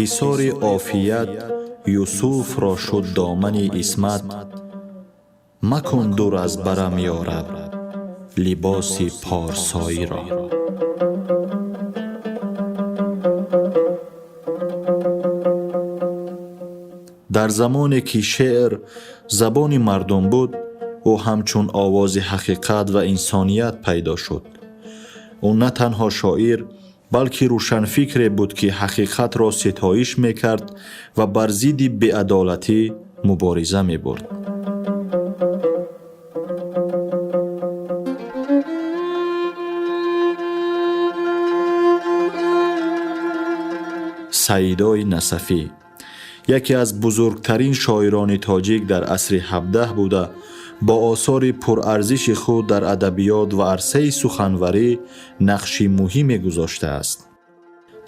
Ҳисори офият Юсуфро шуд домани исмат, макун дур аз барам, ё Раб, либоси порсоиро. Дар замоне ки шеър забони мардум буд, ӯ ҳамчун овози ҳақиқат ва инсоният пайдо шуд. Ӯ на танҳо шоир, балки рӯшанфикре буд, ки ҳақиқатро ситоиш мекард ва бар зидди беадолатӣ мубориза мебурд. Саидои Насафӣ яке аз бузургтарин шоирони тоҷик дар асри 17 буда, бо осори пурарзиши худ дар адабиёт ва арсаи суханварӣ нақши муҳиме гузоштааст.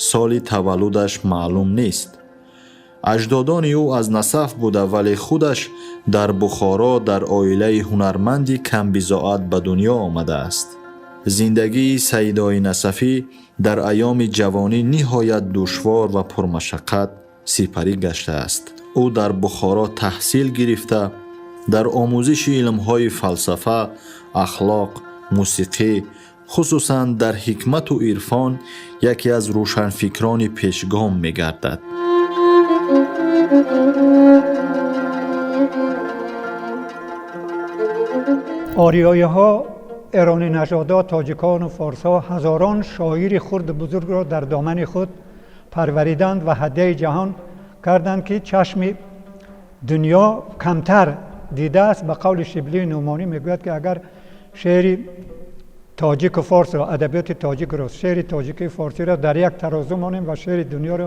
Соли таваллудаш маълум нест. Аҷдодони ӯ аз Насаф буда, вале худаш дар Бухоро дар оилаи ҳунарманди камбизоат ба дунё омадааст. Зиндагии Саидои Насафӣ дар айёми ҷавонӣ ниҳоят душвор ва пурмашаққат сипарӣ гаштааст. Ӯ дар Бухоро таҳсил гирифта, дар омӯзиши илмҳои фалсафа, ахлоқ, мусиқӣ, хусусан дар ҳикмату ирфон яке аз рӯшанфикрони пешгом мегардад. Ориёиҳо, эронӣ нажодо, тоҷикону форсҳо ҳазорон шоири хурду бузургро дар домани худ парвариданд ва ҳадияи ҷаҳон карданд, ки чашми дунё камтар дидааст. Ба қавли Шиблии Нӯъмонӣ мегӯяд, ки агар шеъри тоҷику форсро, адабиёти тоҷикро, шеъри тоҷикии форсиро дар як тарозу монем ва шеъри дунёро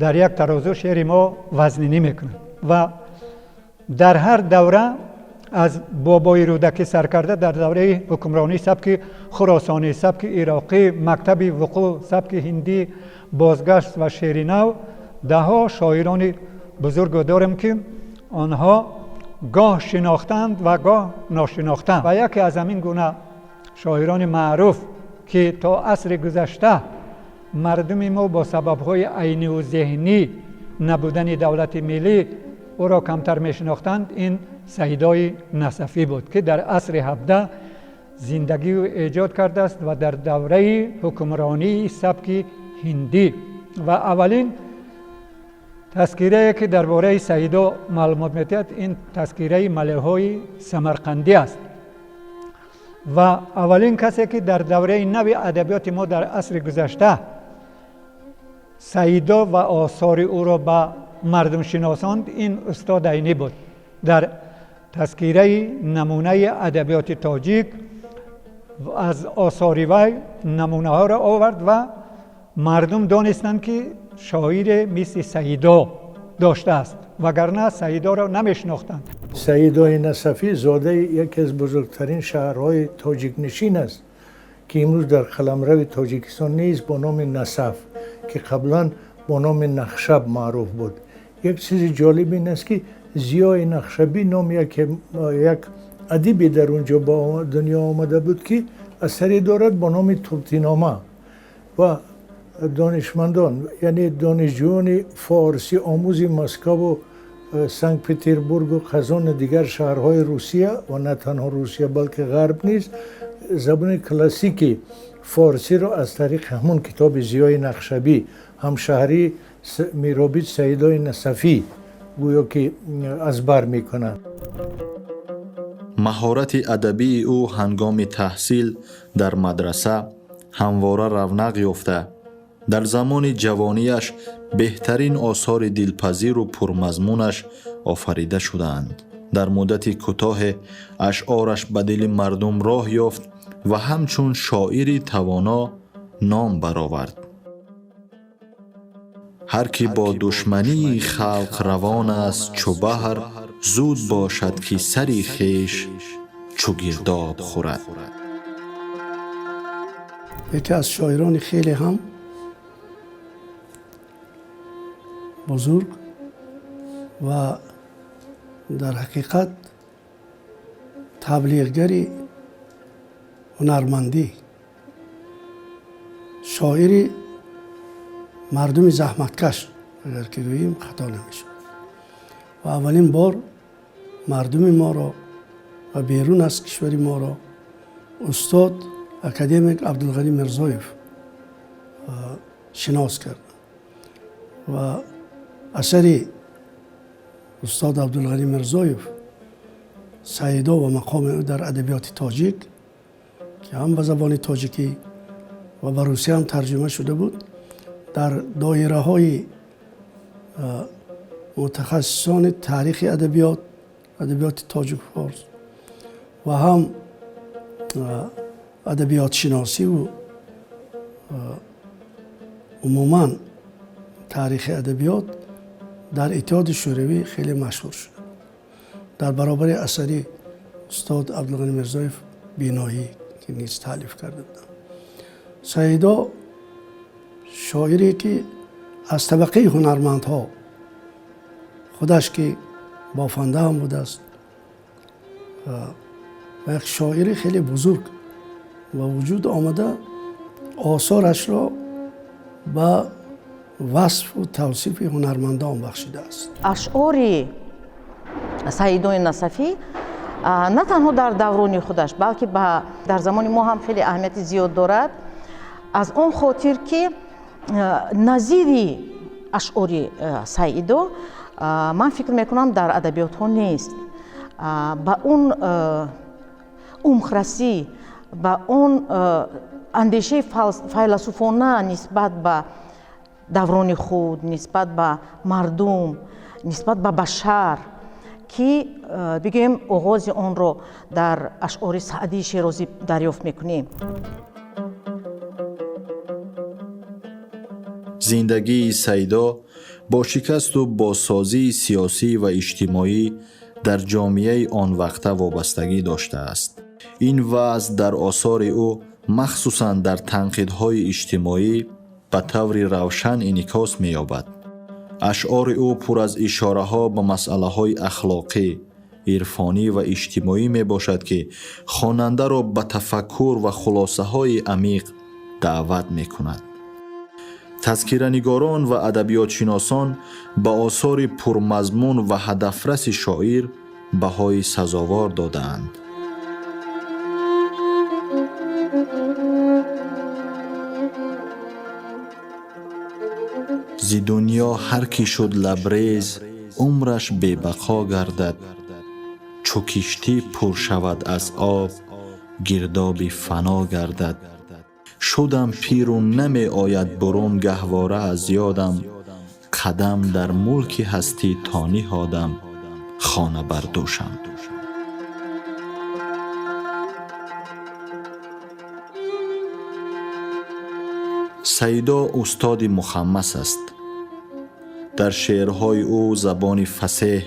дар як тарозу, шеъри мо вазнинӣ мекунад. Ва дар ҳар давра, аз бобои Рӯдакӣ сар карда, дар давраи ҳукмронии сабки хуросонӣ, сабки ироқӣ, мактаби вуқӯъ, сабки ҳиндӣ, бозгашт ва шеъри нав, даҳҳо шоирони бузургро дорем, ки онҳо гоҳ шинохтанд ва гоҳ ношинохтанд. Ва яке аз ҳамин гуна шоирони маъруф, ки то асри гузашта мардуми мо бо сабабҳои айниву зеҳнӣ, набудани давлати миллӣ, ӯро камтар мешинохтанд, ин Саидои Насафӣ буд, ки дар асри 17 зиндагию эҷод кардааст ва дар давраи ҳукмронии сабки ҳиндӣ. Ва аввалин тазкирае, ки дар бораи Саидо маълумот медиҳад, ин тазкираи малеҳҳои самарқандӣ аст. Ва аввалин касе, ки дар давраи нави адабиёти мо дар асри гузашта Саидо ва осори ӯро ба мардум шиносонд, ин устод Айнӣ буд. Дар тазкираи намунаи адабиёти тоҷик аз осори вай намунаҳоро овард ва мардум донистанд, ки шоире мисли Саидо доштааст, вагарна Саидоро намешинохтанд. Саидои Насафӣ зодаи яке аз бузургтарин шаҳрҳои тоҷикнишин аст, ки имрӯз дар қаламрави Тоҷикистон нест, бо номи Насаф, ки қаблан бо номи Нахшаб маъруф буд. Як чизи ҷолиб ин аст, ки Зиёи Нахшабӣ ном як адибе дар он ҷо ба дунё омада буд, ки асаре дорад бо номи Тултинома, ва донишмандон, яъне донишҷӯёни форсӣ омӯзи Москаву Санкт Петербургу Қазону дигар шаҳрҳои Русия, ва на танҳо Русия, балки Ғарб низ, забони классики форсиро аз тариқи ҳамон китоби Зиёи Нақшабӣ, ҳамшаҳрии Миробит Саидои Насафӣ, гӯё ки аз бар мекунанд. Маҳорати адабии ӯ ҳангоми таҳсил дар мадраса ҳамвора равнақ ёфта, дар замони ҷавонияш беҳтарин осори дилпазиру пурмазмунаш офарида шудаанд. Дар муддати кӯтоҳе ашъораш ба дили мардум роҳ ёфт ва ҳамчун шоири тавоно ном баровард. Ҳар кӣ бо душмании халқ равон аст чу баҳр, зуд бошад, ки сари хеш чу гирдоб хӯрад. Яке аз шоирони хеле ҳам бузург ва дар ҳақиқат таблиғгари ҳунармандӣ, шоири мардуми заҳматкаш Агар ки гӯем, хато намешавад. Ва аввалин бор мардуми моро ва берун аз кишвари моро устод академик Абдулғанӣ Мирзоев шинос кард ва асари устод Абдулғанӣ Мирзоев «Саидо ва мақоми ӯ дар адабиёти тоҷик», ки ҳам ба забони тоҷикӣ ва ба русия ҳам тарҷума шуда буд, дар доираҳои мутахассисони таърихи адабиёт, адабиёти тоҷику форс ва ҳам адабиётшиносиву умуман таърихи адабиёт дар Иттиҳоди Шӯравӣ хеле машҳур шуда, дар баробари асари устод Абдулғанӣ Мирзоев «Биноӣ», ки низ таълиф карда будам. Саидо шоире ки аз табақаи ҳунармандҳо, худаш ки бофанда ҳам будааст ва як шоири хеле бузург ба вуҷуд омада, осорашро ба васфу тавсифи ҳунармандон бахшидааст. Ашъори Саидои Насафӣ на танҳо дар даврони худаш, балки дар замони мо ҳам хеле аҳамияти зиёд дорад, аз он хотир ки назири ашъори Саидо, ман фикр мекунам, дар адабиётҳо нест. Ба он умқрасӣ, ба он андешаи файласуфона нисбат ба даврони худ, нисбат ба мардум, нисбат ба башар, ки бигӯем, оғози онро дар ашъори Саъдии Шерозӣ дарёфт мекунем. Зиндагии Сайдо бо шикасту бозсозии сиёсӣ ва иҷтимоӣ дар ҷомеаи он вақта вобастагӣ доштааст. Ин вазъ дар осори ӯ, махсусан дар танқидҳои иҷтимоӣ, ба таври равшан инъикос меёбад. Ашъори ӯ пур аз ишораҳо ба масъалаҳои ахлоқӣ, ирфонӣ ва иҷтимоӣ мебошад, ки хонандаро ба тафаккур ва хулосаҳои амиқ даъват мекунад. Тазкиранигорон ва адабиётшиносон ба осори пурмазмун ва ҳадафраси шоир баҳои сазовор додаанд. Зи дунё ҳар кӣ шуд лабрез, умраш бебақо гардад. Чу киштӣ пур шавад аз об, гирдоби фано гардад. Шудам пиру намеояд бурун гаҳвора аз ёдам. Қадам дар мулки ҳастӣ то ниҳодам хона бар дӯшам. Саидо устоди мухаммас аст. Дар шеърҳои ӯ забони фасеҳ,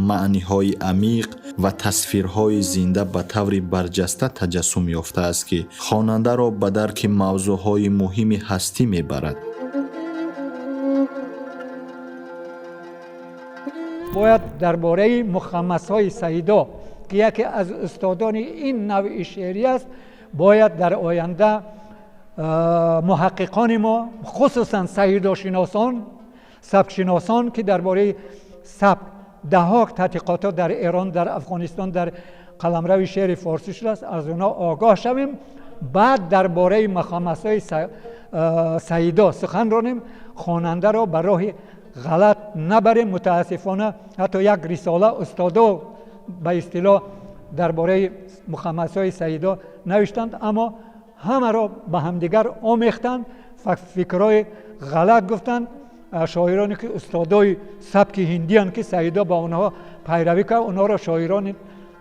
маъниҳои амиқ ва тасвирҳои зинда ба таври барҷаста таҷассум ёфтааст, ки хонандаро ба дарки мавзӯъҳои муҳими ҳастӣ мебарад. Бояд дар бораи мухаммасҳои Саидо, ки яке аз устодони ин навъи шеърӣ аст, бояд дар оянда муҳаққиқони мо, хусусан саидошиносон, сабкшиносон, ки дар бораи сабк даҳҳо тадқиқотҳо дар Эрон, дар Афғонистон, дар қаламрави шеъри форсӣ шудааст, аз онҳо огоҳ шавем, баъд дар бораи мухаммасҳои Саидо сухан ронем, хонандаро ба роҳи ғалат набарем. Мутаассифона, ҳатто як рисола устодо ба истилоҳ дар бораи мухаммасҳои Саидо навиштанд, аммо ҳамаро ба ҳамдигар омехтанд, фикрҳои ғалат гуфтанд. Шоироне ки устодои сабки ҳиндиянд, ки Саидо ба онҳо пайравӣ кард, онҳоро шоирони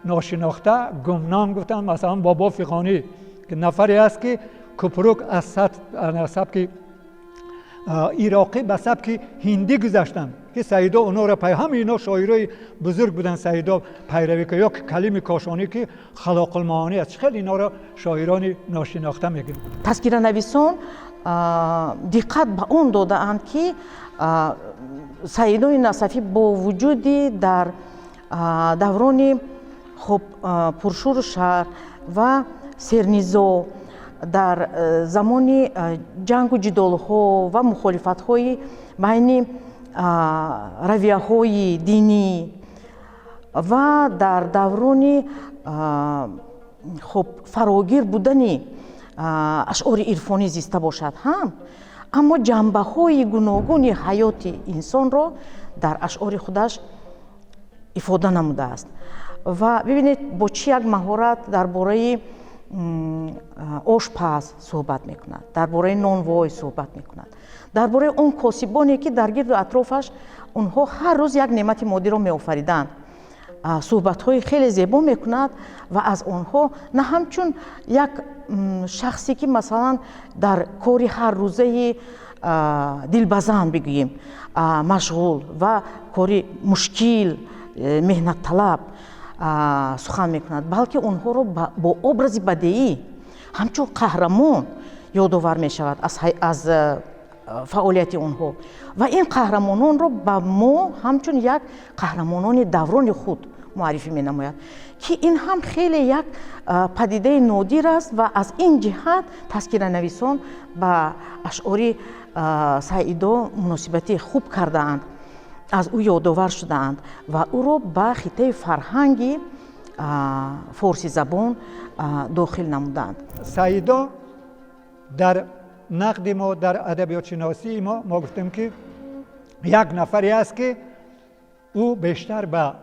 ношинохта, гумном гуфтанд. Масалан, Бобо Фиғонӣ, ки нафаре аст, ки купрук аз сабки ироқӣ ба сабки ҳиндӣ гузаштанд, ки Саидо онҳоро, ҳама ино шоирои бузург буданд, Саидо пайравӣ кард. Ё Калими Кошонӣ, ки Халоқулмаонӣ аст, хеле инҳоро шоирони ношинохта мегӯянд. Тазкиранависон диққат ба он додаанд, ки Саидои Насафӣ бо вуҷуди дар даврони хуб пуршӯру шар ва сернизоъ Дар замони ҷангу ҷидолҳо ва мухолифатҳои байни равияҳои динӣ ва дар даврони хуб фарогир будани ашъори ирфонӣ зиста бошад ҳам, аммо ҷанбаҳои гуногуни ҳаёти инсонро дар ашъори худаш ифода намудааст. Ва бибинед, бо чӣ як маҳорат дар бораи ошпаз суҳбат мекунад, дар бораи нонвой суҳбат мекунад, дар бораи он косибоне, ки дар гирду атрофаш онҳо ҳар рӯз як неъмати моддиро меофариданд, суҳбатҳои хеле зебо мекунад ва аз онҳо на ҳамчун як шахсе, ки масалан дар кори ҳаррӯзаи дилбазан бигӯем машғул ва кори мушкил, меҳнатталаб сухан мекунад, балки онҳоро бо образи бадеӣ ҳамчун қаҳрамон ёдовар мешавад аз фаъолияти онҳо ва ин қаҳрамононро ба мо ҳамчун як қаҳрамонони даврони худ муаррифӣ менамояд, ки ин ҳам хеле як падидаи нодир аст. Ва аз ин ҷиҳат тазкиранависон ба ашъори Саидо муносибати хуб кардаанд, аз ӯ ёдовар шудаанд ва ӯро ба хиттаи фарҳанги форсизабон дохил намуданд. Саидо дар нақди мо, дар адабиётшиносии мо, мо гуфтем, ки як нафаре аст, ки ӯ бештар ба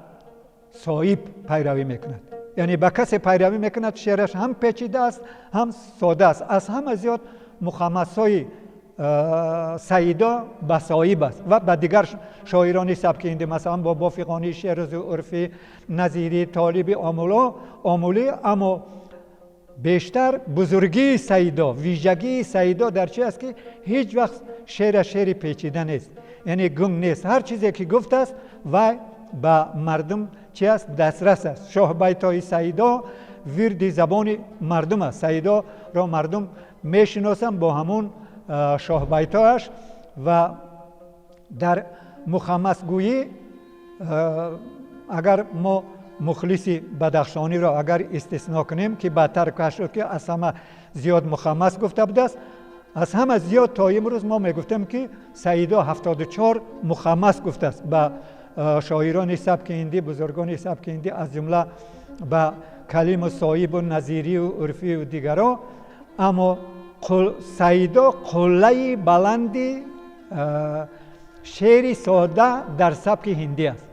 Соҳиб пайравӣ мекунад, яъне ба касе пайравӣ мекунад, шеъраш ҳам печида аст, ҳам сода аст. Аз ҳама зиёд мухаммасҳои Саидо ба Соҳиб аст ва ба дигар шоирони сабки ҳиндӣ, масалан Бобо Фиғонӣ, Шерозу Урфӣ, Назирӣ, Толиби Омулӣ. Аммо бештар бузургии Саидо, вижагии Саидо дар чи аст, ки ҳеҷ вақт шеъра шеъри печида нест, яъне гунг нест. Ҳар чизе ки гуфтааст, вай ба мардум чи аст, дастрас аст. Шоҳбайтҳои Саидо вирди забони мардум аст. Саидоро мардум мешиносанд бо ҳамун шоҳбайтҳояш. Ва дар мухаммасгӯӣ, агар мо Мухлиси Бадахшониро агар истисно кунем, ки баъдтар кашф шуд, ки аз ҳама зиёд мухаммас гуфта будааст, аз ҳама зиёд то имрӯз мо мегуфтем, ки Саидо 74 мухаммас гуфтааст ба шоирони сабки ҳиндӣ, бузургони сабки ҳиндӣ, аз ҷумла ба Калиму Соҳибу Назирию Урфию дигаро. Аммо Саидо қуллаи баланди шеъри сода дар сабки ҳиндӣ аст.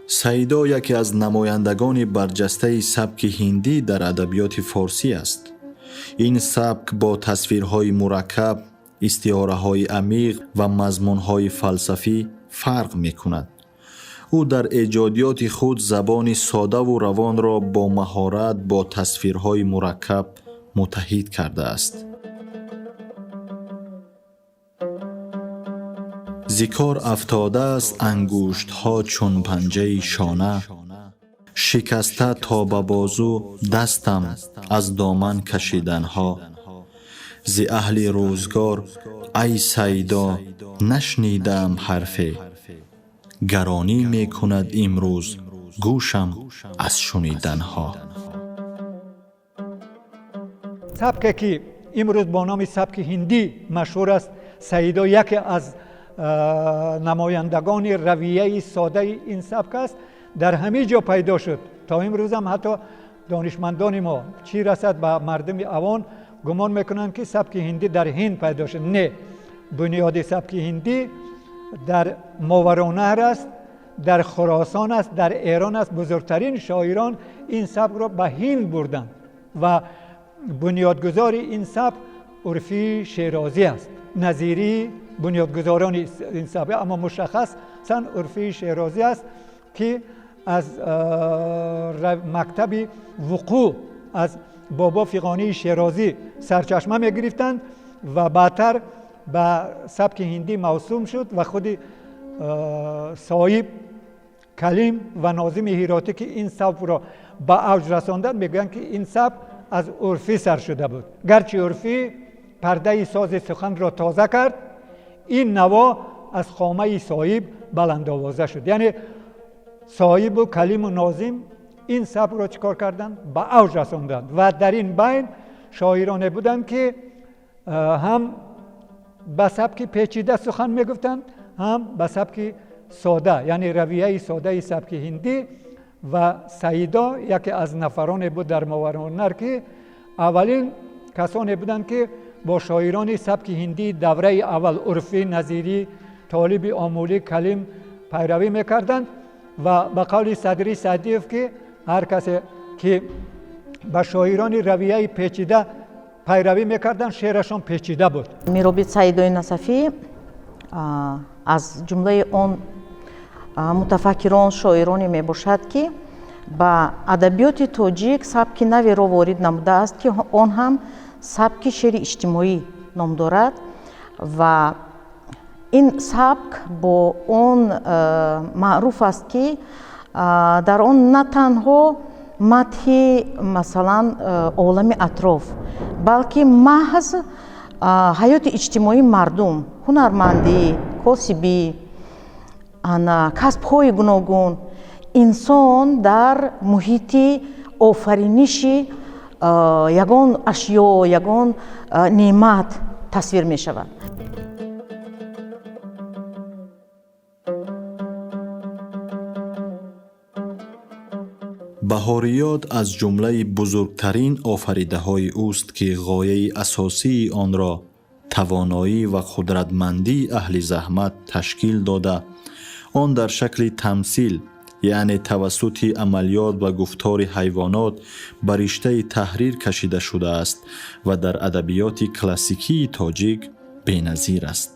Саидо яке аз намояндагони барҷастаи сабки ҳиндӣ дар адабиёти форсӣ аст. Ин сабк бо тасвирҳои мураккаб, истиораҳои амиқ ва мазмунҳои фалсафӣ фарқ мекунад. Ӯ дар эҷодиёти худ забони содаву равонро бо маҳорат бо тасвирҳои мураккаб муттаҳид кардааст. Зи кор афтодааст ангуштҳо чун панҷаи шона, шикаста то ба бозу дастам аз доман кашиданҳо. Зи аҳли рӯзгор, ай Сайдо, нашнидаам ҳарфе, гаронӣ мекунад имрӯз гӯшам аз шуниданҳо. Сабке, ки имрӯз бо номи сабки ҳиндӣ машҳур аст, Саидо яке аз намояндагони равияи содаи ин сабк аст, дар ҳамин ҷо пайдо шуд. То имрӯзам ҳатто донишмандони мо, чӣ расад ба мардуми авон, гумон мекунанд, ки сабки ҳиндӣ дар Ҳинд пайдо шуд. Не, бунёди сабки ҳиндӣ дар Моваронаҳр аст, дар Хуросон аст, дар Эрон аст. Бузургтарин шоирон ин сабкро ба Ҳинд бурданд ва бунёдгузори ин сабк Урфии Шерозӣ аст. Назирӣ бунёдгузорони ин сабк, аммо мушаххасан Урфии Шерозӣ аст, ки аз мактаби вуқӯъ аз Бобо Фиғонии Шерозӣ сарчашма мегирифтанд ва баъдтар ба сабки ҳиндӣ мавсум шуд. Ва худи Соҳиб, Калим ва Нозими Ҳиротӣ, ки ин сабкро ба авҷ расонданд, мегӯянд, ки ин сабк аз Урфӣ сар шуда буд. Гарчи Урфӣ пардаи сози суханро тоза кард, ин наво аз хомаи Соҳиб баландовоза шуд. Яъне Соҳибу Калиму Нозим ин сабкро чӣ кор карданд? Ба авҷ расонданд. Ва дар ин байн Шоироне буданд, ки ҳам ба сабки печида сухан мегуфтанд, ҳам ба сабки сода, яъне равияи содаи сабки ҳиндӣ. Ва Саидо яке аз нафароне буд дар Мовароуннаҳр, ки аввалин касоне буданд, ки бо шоирони сабки ҳиндии давраи аввал Урфӣ, Назирӣ, Толиби Омулӣ, Калим пайравӣ мекарданд. Ва ба қавли Садрӣ Саъдиев, ки ҳар касе ки ба шоирони равияи печида пайравӣ мекарданд, шеърашон печида буд. Миробид Саидои Насафӣ аз ҷумлаи он мутафаккирон, шоироне мебошад, ки ба адабиёти тоҷик сабки наверо ворид намудааст, ки он ҳам сабки шеъри иҷтимоӣ ном дорад. Ва ин сабк бо он маъруф аст, ки дар он на танҳо мадҳи, масалан, олами атроф, балки маҳз ҳаёти иҷтимоии мардум, ҳунармандӣ, косибӣ, касбҳои гуногун, инсон дар муҳити офариниши ягон ашё, ягон неъмат тасвир мешавад. Баҳориёт аз ҷумлаи бузургтарин офаридаҳои ӯст, ки ғояи асосии онро тавоноӣ ва қудратмандии аҳли заҳмат ташкил дода, он дар шакли тамсил, яъне тавассути амалиёт ва гуфтори ҳайвонот ба риштаи таҳрир кашида шудааст ва дар адабиёти классикии тоҷик беназир аст.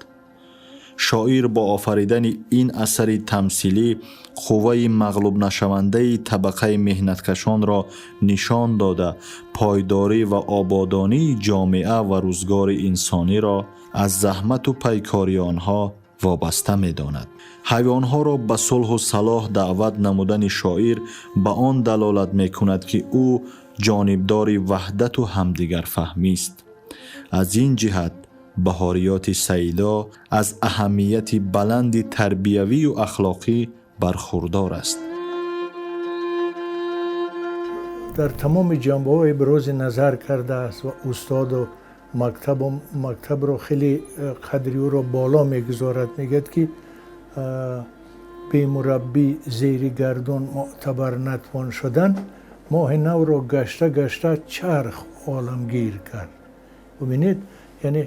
Шоир бо офаридани ин асари тамсилӣ қувваи мағлубнашавандаи табақаи меҳнаткашонро нишон дода, пойдорӣ ва ободонии ҷомеа ва рӯзгори инсониро аз заҳмату пайкории онҳо вобаста медонад. Ҳайвонҳоро ба сулҳу салоҳ даъват намудани шоир ба он далолат мекунад, ки ӯ ҷонибдори ваҳдату ҳамдигарфаҳмист. Аз ин ҷиҳат баҳориёти Саидо аз аҳамияти баланди тарбиявию ахлоқӣ бархурдор аст. Дар тамоми ҷанбаҳо ибрози назар кардааст ва устоду мактабро хеле қадри ӯро боло мегузорад. Мегӯяд, ки бемураббӣ зери гардун мӯътабар натвон шудан, моҳи навро гашта гашта чарх оламгир кард. Бубинед, яъне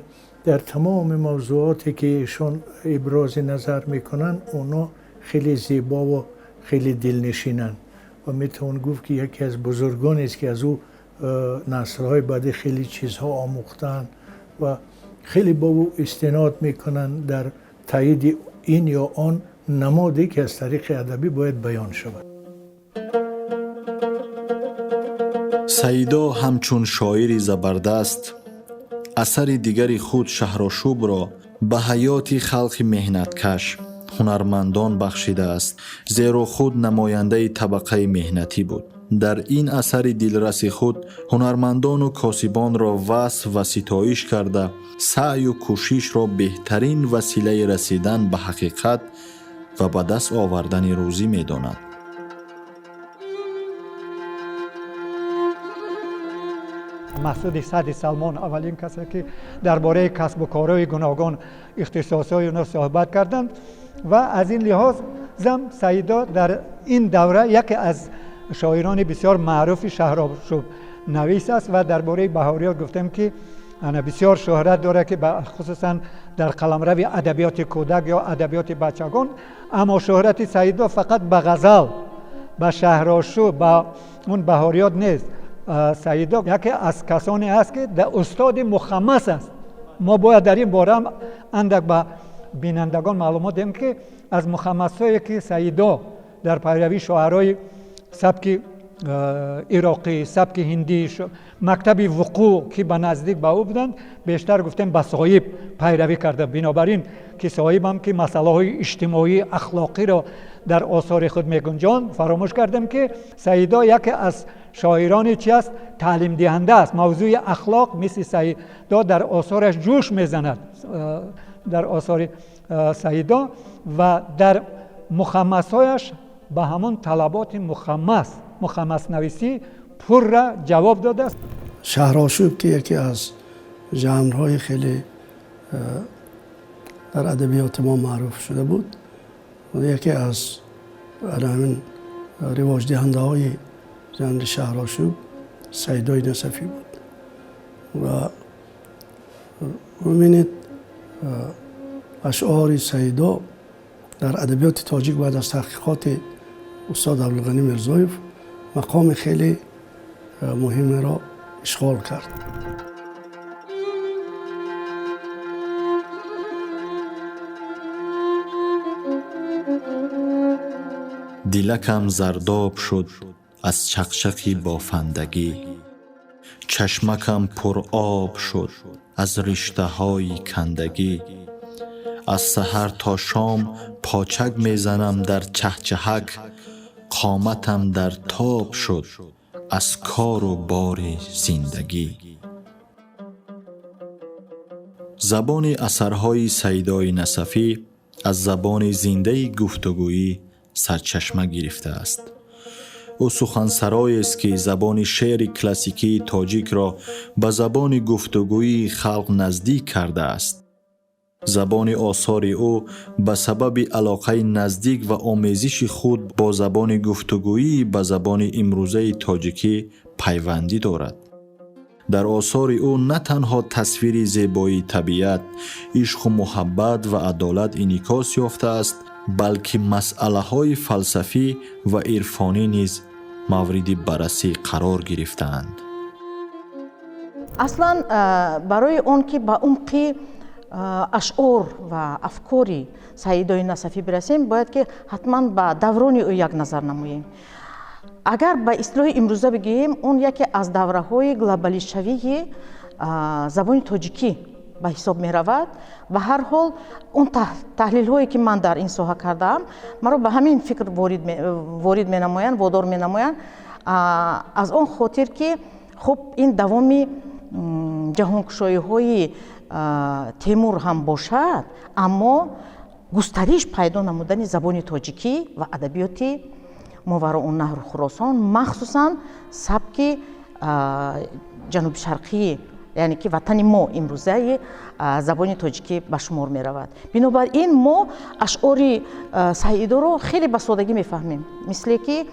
дар тамоми мавзӯоте ки эшон ибрози назар мекунанд, онҳо хеле зебову хеле дилнишинанд ва метавон гуфт, ки яке аз бузургонест, ки аз ӯ наслҳои баъдӣ хеле чизҳо омӯхтаанд ва хеле бо ӯ истинод мекунанд дар таъйиди ин ё он намоде, ки аз тариқи адабӣ бояд баён шавад. Саидо ҳамчун шоири забардаст асари дигари худ Шаҳрошӯбро ба ҳаёти халқи меҳнаткаш, ҳунармандон бахшидааст, зеро худ намояндаи табақаи меҳнатӣ буд. Дар ин асари дилраси худ ҳунармандону косибонро васф ва ситоиш карда, саъю кӯшишро беҳтарин василаи расидан ба ҳақиқат ва ба даст овардани рӯзӣ медонад. Масъуди Саъди Салмон аввалин касе, ки дар бораи касбу корҳои гуногун, ихтисосҳои онҳо суҳбат карданд. Ва аз ин лиҳоз зам Саидо дар ин давра яке аз шоирони бисёр маъруфи шаҳрошӯб навис аст. Ва дар бораи баҳориёт гуфтем, ки ана бисёр шӯҳрат дорад, ки хусусан дар қаламрави адабиёти кӯдак ё адабиёти бачагон. Аммо шӯҳрати Саидо фақат ба ғазал, ба шаҳрошӯб, ба он баҳориёт нест. Саидо яке аз касоне аст, ки устоди мухаммас аст. Мо бояд дар ин бора андак ба бинандагон маълумот диҳем, ки аз мухаммасҳое, ки Саидо дар пайравии шоарои сабки ироқӣ, сабки ҳиндӣ, мактаби вуқӯъ, ки ба наздик ба ӯ буданд, бештар гуфтем ба Соҳиб пайравӣ карда. Бинобар ин ки Соҳибам, ки масъалаҳои иҷтимоӣ, ахлоқиро дар осори худ мегунҷонд, фаромӯш кардем, ки Саидо яке аз шоирони чи аст? Таълимдиҳанда аст. Мавзӯи ахлоқ мисли Саидо дар осораш ҷӯш мезанад, дар осори Саидо ва дар мухаммасҳояш ба ҳамон талаботи мухаммаснависӣ пурра ҷавоб додааст. Шаҳрошӯб, ки яке аз жанрҳои хеле дар адабиёти мо маъруф шуда буд, яке аз ҳамин ривоҷдиҳандаҳои жанри шаҳрошӯб Сайдои Насафӣ буд. Ва бубинед, ашъори Сайдо дар адабиёти тоҷик баъд аз таҳқиқоти устод Абдулғанӣ Мирзоев мақоми хеле муҳимеро ишғол кард. Дилакам зардоб шуд аз чақчақи бофандагӣ, чашмакам пуроб шуд аз риштаҳои кандагӣ. Аз саҳар то шом почак мезанам дар чаҳчаҳак, қоматам дар тоб шуд аз кору бори зиндагӣ. Забони асарҳои Сайдои Насафӣ аз забони зиндаи гуфтугӯӣ сарчашма гирифтааст. Ӯ сухансароест, ки забони шеъри классикии тоҷикро ба забони гуфтугӯии халқ наздик кардааст. Забони осори ӯ ба сабаби алоқаи наздик ва омезиши худ бо забони гуфтугӯӣ ба забони имрӯзаи тоҷикӣ пайвандӣ дорад. Дар осори ӯ на танҳо тасвири зебоии табиат, ишқу муҳаббат ва адолат инъикос ёфтааст, балки масъалаҳои фалсафӣ ва ирфонӣ низ мавриди баррасӣ қарор гирифтаанд. Аслан, барои он ки ба умқи ашъор ва афкори Саидои Насафӣ бирасем, бояд ки ҳатман ба даврони ӯ як назар намоем. Агар ба истилоҳи имрӯза бигӯем, он яке аз давраҳои глобализшавии забони тоҷикӣ ба ҳисоб меравад. Ба ҳар ҳол, он таҳлилҳое, ки ман дар ин соҳа кардаам, маро ба ҳамин фикр ворид менамоянд, водор менамоянд, аз он хотир ки хуб, ин давоми ҷаҳонкушоиҳои Темур ҳам бошад, аммо густариш пайдо намудани забони тоҷикӣ ва адабиёти Мовароуннаҳру Хуросон, махсусан сабки ҷануби-шарқии, яъне ки ватани мо имрӯзаи забони тоҷикӣ ба шумор меравад. Бинобар ин мо ашъори Саидоро хеле ба содагӣ мефаҳмем, мисле ки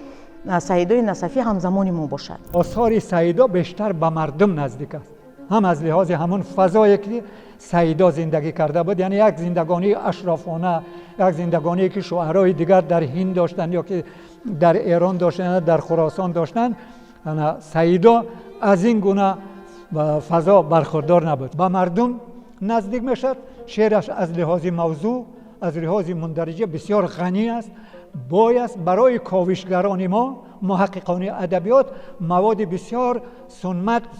Саидои Насафӣ ҳамзамони мо бошад. Осори Саидо бештар ба мардум наздик аст, ҳам аз лиҳози ҳамон фазое, ки Саидо зиндагӣ карда буд, яъне як зиндагонии ашрофона, як зиндагоние, ки шуарои дигар дар Ҳинд доштанд ё ки дар Эрон доштанд, дар Хуросон доштанд. Саидо аз ин гуна фазо бархурдор набуд, ба мардум наздик мешавад. Шеъраш аз лиҳози мавзӯъ, аз лиҳози мундариҷа бисёр ғанӣ аст. Бояд барои ковишгарони мо, муҳаққиқони адабиёт, маводи бисёр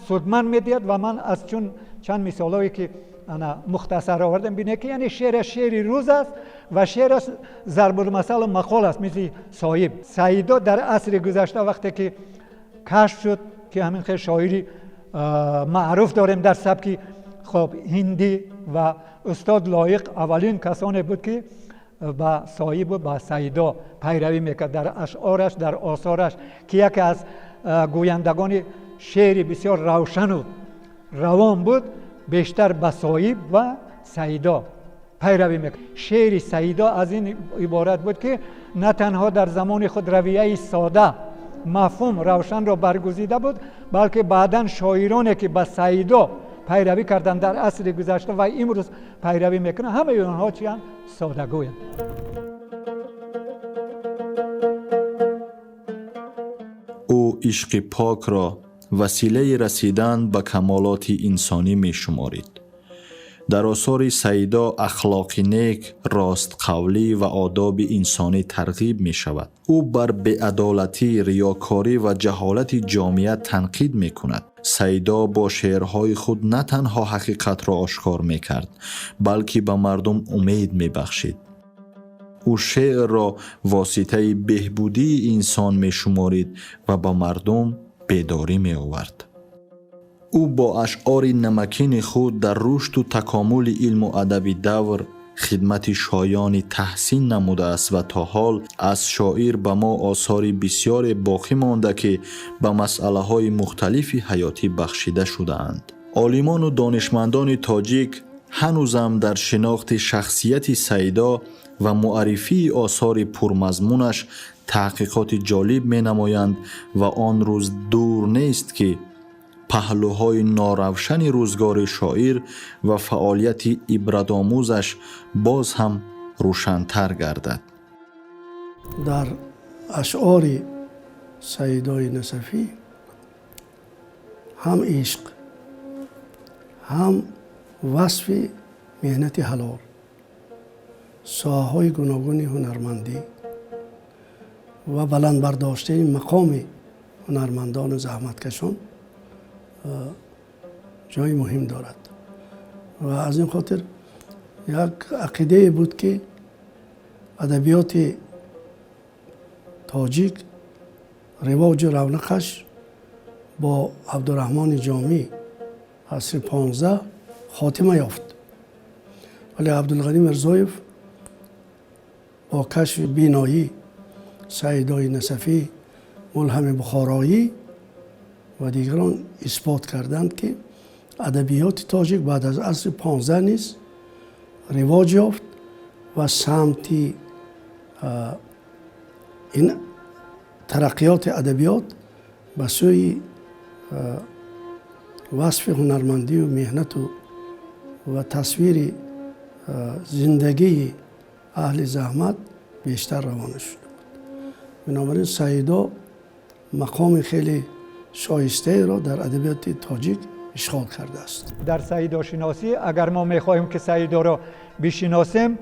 судманд медиҳад. Ва ман аз чун чанд мисолҳое, ки ана мухтасар овардам, бинед, ки яъне шеъраш шеъри рӯз аст ва шеъраш зарбулмасалу мақол аст, мисли соҳиб. Саидо дар асри гузашта, вақте ки кашф шуд, ки ҳамин хел шоири маъруф дорем дар сабки хоб ҳиндӣ, ва устод Лоиқ аввалин касоне буд, ки ба соҳибу ба Саидо пайравӣ мекард дар ашъораш, дар осораш, ки яке аз гӯяндагони шеъри бисёр равшану равон буд, бештар ба соҳиб ва Саидо пайравӣ мекард. Шеъри Саидо аз ин иборат буд, ки на танҳо дар замони худ равияи сода, мафҳум равшанро баргузида буд, балки баъдан шоироне, ки ба Саидо пайравӣ карданд дар асри гузашта ва имрӯз пайравӣ мекунанд, ҳамаи онҳо чиянд? Содагӯянд. Ӯ ишқи покро василаи расидан ба камолоти инсонӣ мешуморид. Дар осори Саидо ахлоқи нек, ростқавлӣ ва одоби инсонӣ тарғиб мешавад. Ӯ бар беадолатӣ, риёкорӣ ва ҷаҳолати ҷомеа танқид мекунад. Саидо бо шеърҳои худ на танҳо ҳақиқатро ошкор мекард, балки ба мардум умед мебахшид. Ӯ шеърро воситаи беҳбудии инсон мешуморид ва ба мардум бедорӣ меовард. Ӯ бо ашъори намакини худ дар рушду такомули илму адаби давр Хидмати шоёни таҳсин намудааст ва то ҳол аз шоир ба мо осори бисёре боқӣ монда, ки ба масъалаҳои мухталифи ҳаётӣ бахшида шудаанд. Олимону донишмандони тоҷик ҳанӯзам дар шинохти шахсияти Саидо ва муаррифии осори пурмазмунаш таҳқиқоти ҷолиб менамоянд ва он рӯз дур нест, ки паҳлӯҳои норавшани рӯзгори шоир ва фаъолияти ибратомӯзаш боз ҳам рӯшантар гардад. Дар ашъори Саидои Насафӣ ҳам ишқ, ҳам васфи меҳнати ҳалол, соҳаҳои гуногуни ҳунармандӣ ва баланд бардоштани мақоми ҳунармандону заҳматкашон ҷои муҳим дорад. Ва аз ин хотир як ақидае буд, ки адабиёти тоҷик ривоҷу равнақаш бо Абдураҳмони Ҷомӣ, асри 15, хотима ёфт, вале Абдулғанӣ Мирзоев бо кашфи Биноӣ, Саидои Насафӣ, Мулҳами Бухороӣ ва дигарон исбот карданд, ки адабиёти тоҷик баъд аз асри 15 низ ривоҷ ёфт ва самти ин тараққиёти адабиёт ба сӯи васфи ҳунармандию меҳнату ва тасвири зиндагии аҳли заҳмат бештар равона шуда буд. Бинобар ин Саидо мақоми хеле шоистаеро дар адабиёти тоҷик ишғол кардааст. Дар саидошиносӣ, агар мо мехоҳем, ки Саидоро бишиносем,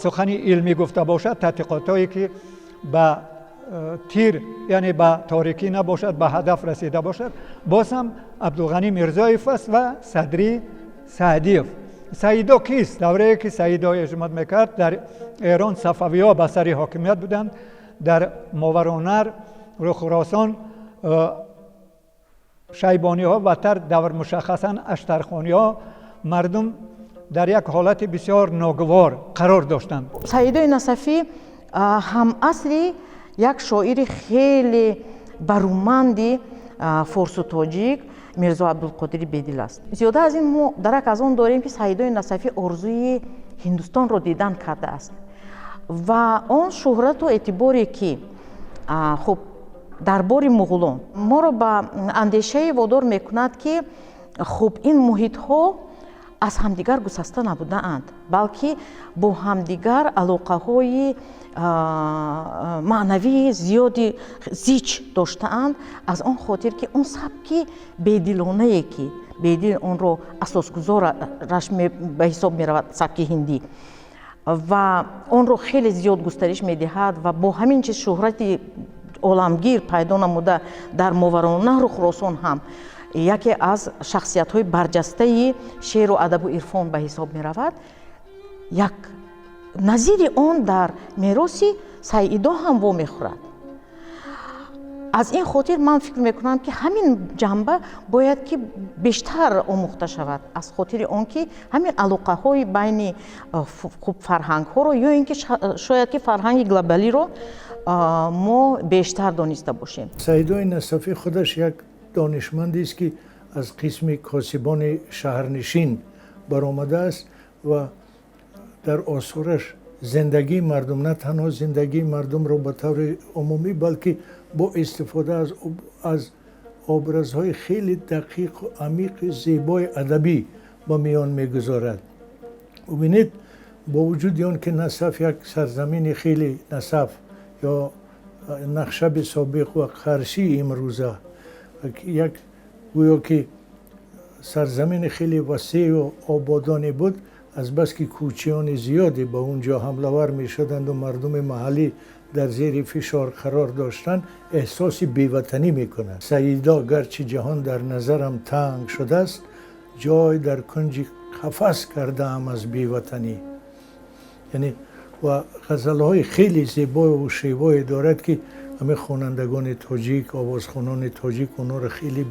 сухани илмӣ гуфта бошад, тадқиқотҳое ки ба тир, яъне ба торикӣ набошад, ба ҳадаф расида бошад, боз ҳам Абдулғанӣ Мирзоев аст ва Садрӣ Саъдиев. Саидо кист? Даврае ки Саидо эҷод мекард, дар Эрон сафавиҳо ба сари ҳокимият буданд. Дар Мовароуннаҳр, Хуросон шайбониҳо ва тар давр мушаххасан аштархониҳо, мардум дар як ҳолати бисёр ногувор қарор доштанд. Саидои Насафӣ ҳамасри як шоири хеле баруманди форсу тоҷик Мирзо Абдулқодири Бедил аст. Зиёда аз ин мо дарак аз он дорем, ки Саидои Насафӣ орзуи Ҳиндустонро дидан кардааст ва он шӯҳрату эътиборе, ки хуб дарбори муғулон моро ба андешае водор мекунад, ки хуб ин муҳитҳо аз ҳамдигар гусаста набудаанд, балки бо ҳамдигар алоқаҳои маънавии зиёди зич доштаанд. Аз он хотир, ки он сабки бедилонае, ки Бедил онро асосгузораш ба ҳисоб меравад, сабки ҳиндӣ, ва онро хеле зиёд густариш медиҳад ва бо ҳамин чиз шӯҳрати оламгир пайдо намуда, дар Мовароуннаҳру Хуросон ҳам яке аз шахсиятҳои барҷастаи шеъру адабу ирфон ба ҳисоб меравад, як назири он дар мероси Саидо ҳам вомехӯрад. Аз ин хотир ман фикр мекунам, ки ҳамин ҷанба бояд ки бештар омӯхта шавад, аз хотири он ки ҳамин алоқаҳои байни хуб фарҳангҳоро ё ин ки шояд ки фарҳанги глобалиро мо бештар дониста бошем. Саидои Насафӣ худаш як донишмандест, ки аз қисми косибони шаҳрнишин баромадааст ва дар осораш зиндагии мардум, на танҳо зиндагии мардумро ба таври умумӣ, балки бо истифода аз образҳои хеле дақиқу амиқи зебои адабӣ ба миён мегузорад. Бубинед, бо вуҷуди он ки Насаф як сарзамини хеле, Насаф ё Нахшаби собиқ ва Қаршии имрӯза, як гӯё ки сарзамини хеле васеъу ободоне буд, азбаски кӯчиёни зиёде ба он ҷо ҳамлавар мешуданду мардуми маҳаллӣ дар зери фишор қарор доштанд, эҳсоси беватанӣ мекунанд. Саидо: «Гарчи ҷаҳон дар назарам танг шудааст, ҷой дар кунҷи қафас кардаам аз беватанӣ». Яъне ва ғазалҳои хеле зебою шевое дорад, ки ҳамин хонандагони тоҷик, овозхонони тоҷик онҳоро хеле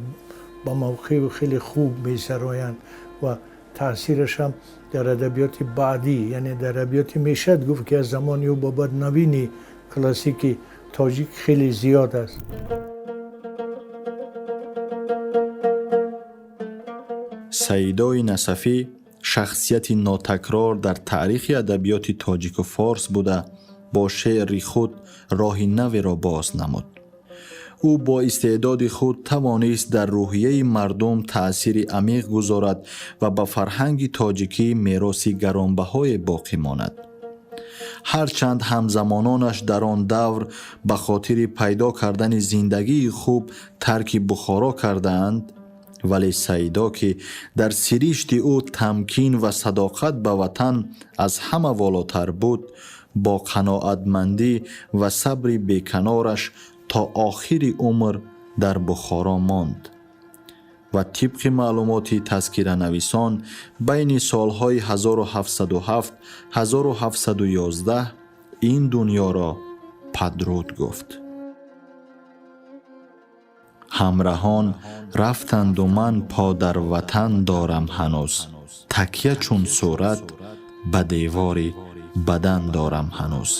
ба мавқеъу хеле хуб месароянд ва Таъсираш ҳам дар адабиёти баъдӣ, яъне дар адабиёти мешад гуфт ки аз замони ӯ ба баъд навини классики тоҷик хеле зиёд аст. Саидои Насафӣ шахсияти нотакрор дар таърихи адабиёти тоҷику форс буда, бо шеъри худ роҳи наверо боз намуд. Ӯ бо истеъдоди худ тавонист дар рӯҳияи мардум таъсири амиқ гузорад ва ба фарҳанги тоҷикӣ мероси гаронбаҳое боқӣ монад. Ҳарчанд ҳамзамононаш дар он давр ба хотири пайдо кардани зиндагии хуб тарки Бухоро кардаанд, вале Саидо, ки дар сиришти ӯ тамкин ва садоқат ба ватан аз ҳама волотар буд, бо қаноатмандӣ ва сабри беканораш то охири умр дар Бухоро монд ва тибқи маълумоти тазкиранависон байни солҳои 1707-1711 ин дунёро падруд гуфт. Ҳамраҳон рафтанду ман по дар ватан дорам ҳанӯз, такя чун сурат ба девори бадан дорам ҳанӯз.